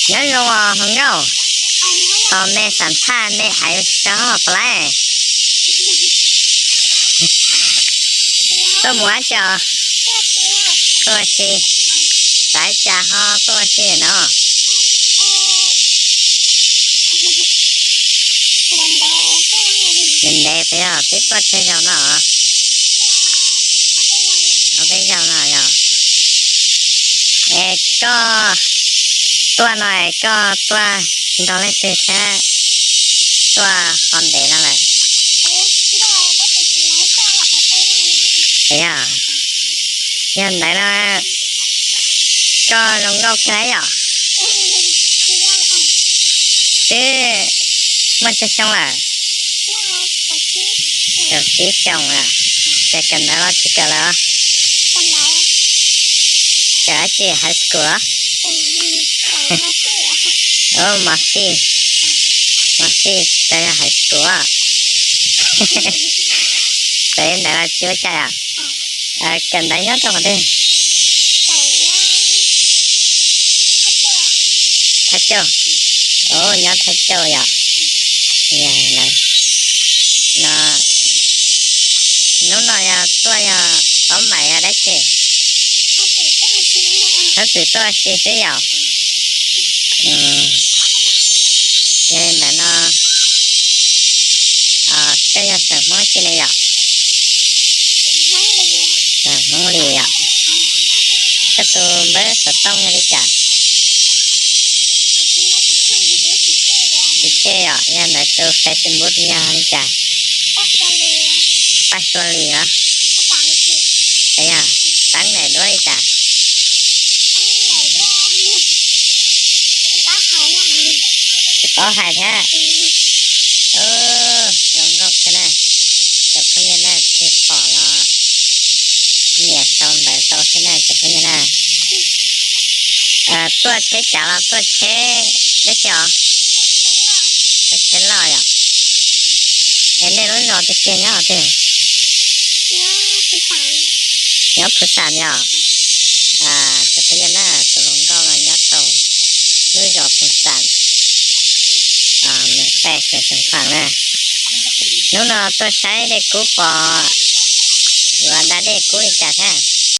Nyob zoo os hluas nkauj, tos me xam phaj me hais xyov puas laib. Tuaj mus dab tsi os? Tuaj ua si. Xav cas ho tuaj ua si no? Ntev ntev puas yog twb tuaj tsawg zaus no? Ob peb zaus no yog. Es koj tuaj no es koj tuaj nrog leej twg thiab tuaj ho ntev no lawm? Yog, yog ntawd no koj zoo nkauj kawg yom? Twb muaj tsawg xyoo lawm? Kaum tsib xyoo lawm. Ces kawm ntawv los tsis kawm lawm? Kawm dab tsi, high school? Mos xij, mos xij tsis tau yog high school. Kawm ntawv los tsis ua cas yom? Kawm ntawv nyob rau qhov twg? Thaj Cauj. Nyob Thaj Cauj yom? No, hnub no yog tuaj yog paub mais yog dab tsi? Thov txim tuaj ua si xwb yom? Yog li ntawd no, koj yog xeem Hmoob tsi ne yom? Xeem Hmoob Lis yom? Koj tus npawb xov tooj yog li cas? Tsis tseg yom, yog ntawd tus Facebook yog li cas? Paj Xua Lis los? Yog, teeb daim duab li cas? Tsis paub hais thiab. Zoo nkauj kawg na. Cov phooj ywg na, tig pom los nias sau ntawv tau thiab na cov phooj ywg na. Tuaj tsheb cav los tuaj tsheb dab tsi os? Tuaj tsheb loj yom. Es nej lub zos tiag tiag nyob qhov twg? Nyob Phuv Xam yom. Cov phooj ywg na, tus hluas nkauj no nyob rau lub zos Phuv Xam, Mem Xais xeev Xeev Khuam na. Hnub no tuaj saib dej kub pom yuav da dej kub li cas thiab?